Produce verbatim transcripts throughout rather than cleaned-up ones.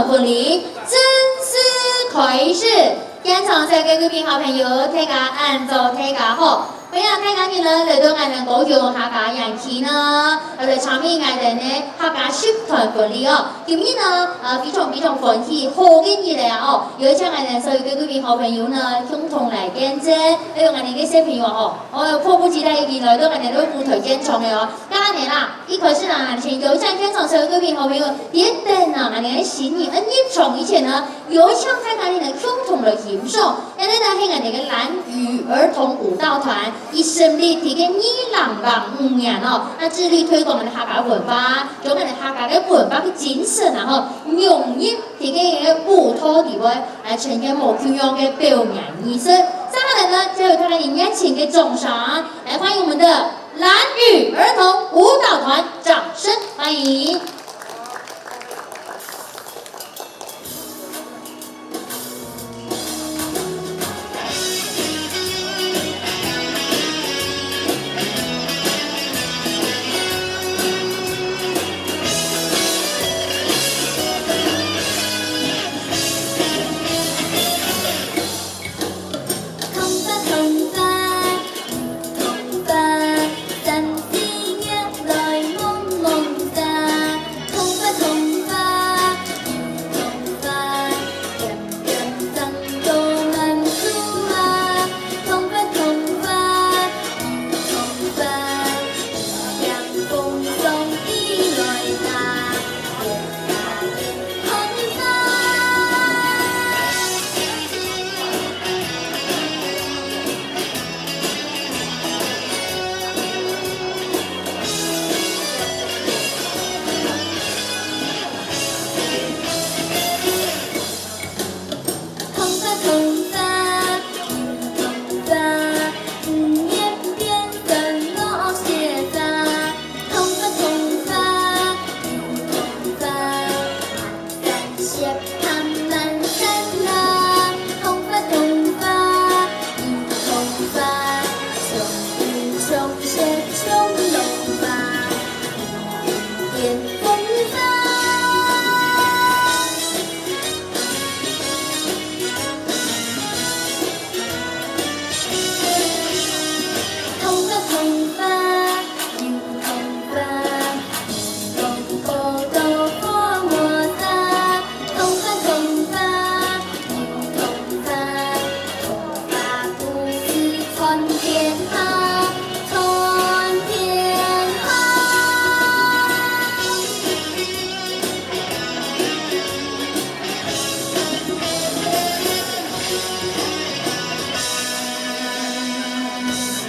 婚禮正式開始。現場所有个貴賓好朋友，大家恁早，大家好！歡迎大家今日來到𠊎等高雄客家園區呢，來參與𠊎等个客家集團婚禮哦。今日呢，呃，非常非常歡喜，好个日仔啊哦，邀請𠊎等所有个貴賓好朋友呢，共同來見證，還有𠊎等个小朋友哦，哦，迫不及待已經來到𠊎等个舞台現場了哦。 該恁仔啦，一開始呢，先邀請現場所有个貴賓好朋友，別等啊，𠊎等个新人愛入場以前呢，邀請大家呢共同來欣賞，這个呢係𠊎等个蘭嶼兒童舞蹈團，佢成立在个二零零五年哦，那致力推廣𠊎等客家文化，將𠊎等客家个文化个精神啊吼，融入在个舞蹈裡背，來呈現無共樣个表演藝術。接下來呢，就由大家用熱情个掌聲，來歡迎我們的 蘭嶼兒童舞蹈團，掌聲歡迎。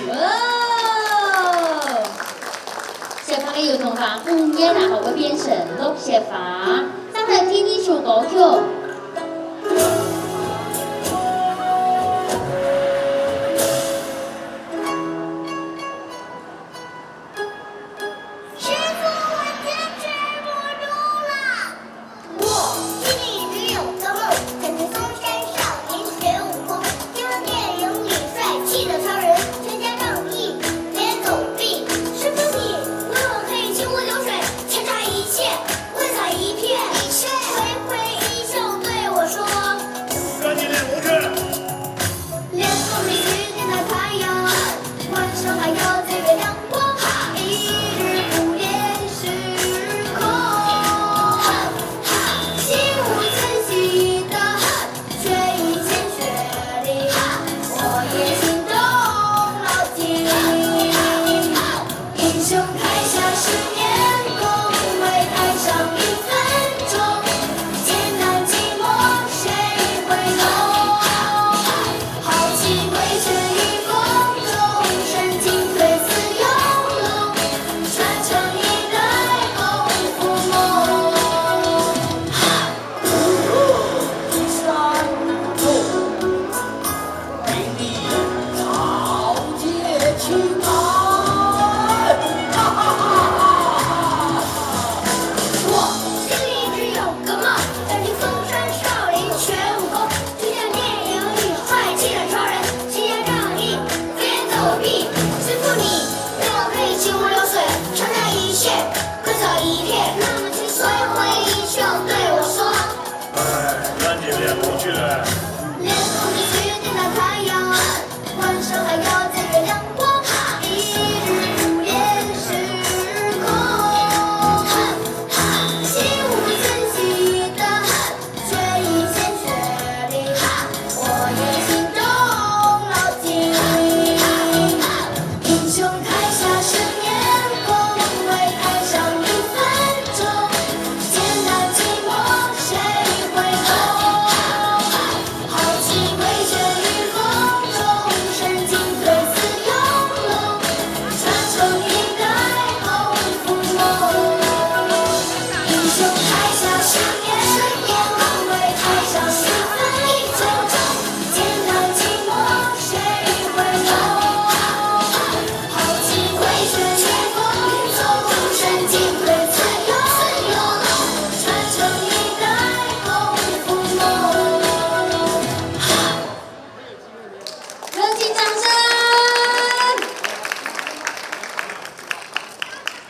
哇！雪花个油桐花，五月啊，還會變成落雪花。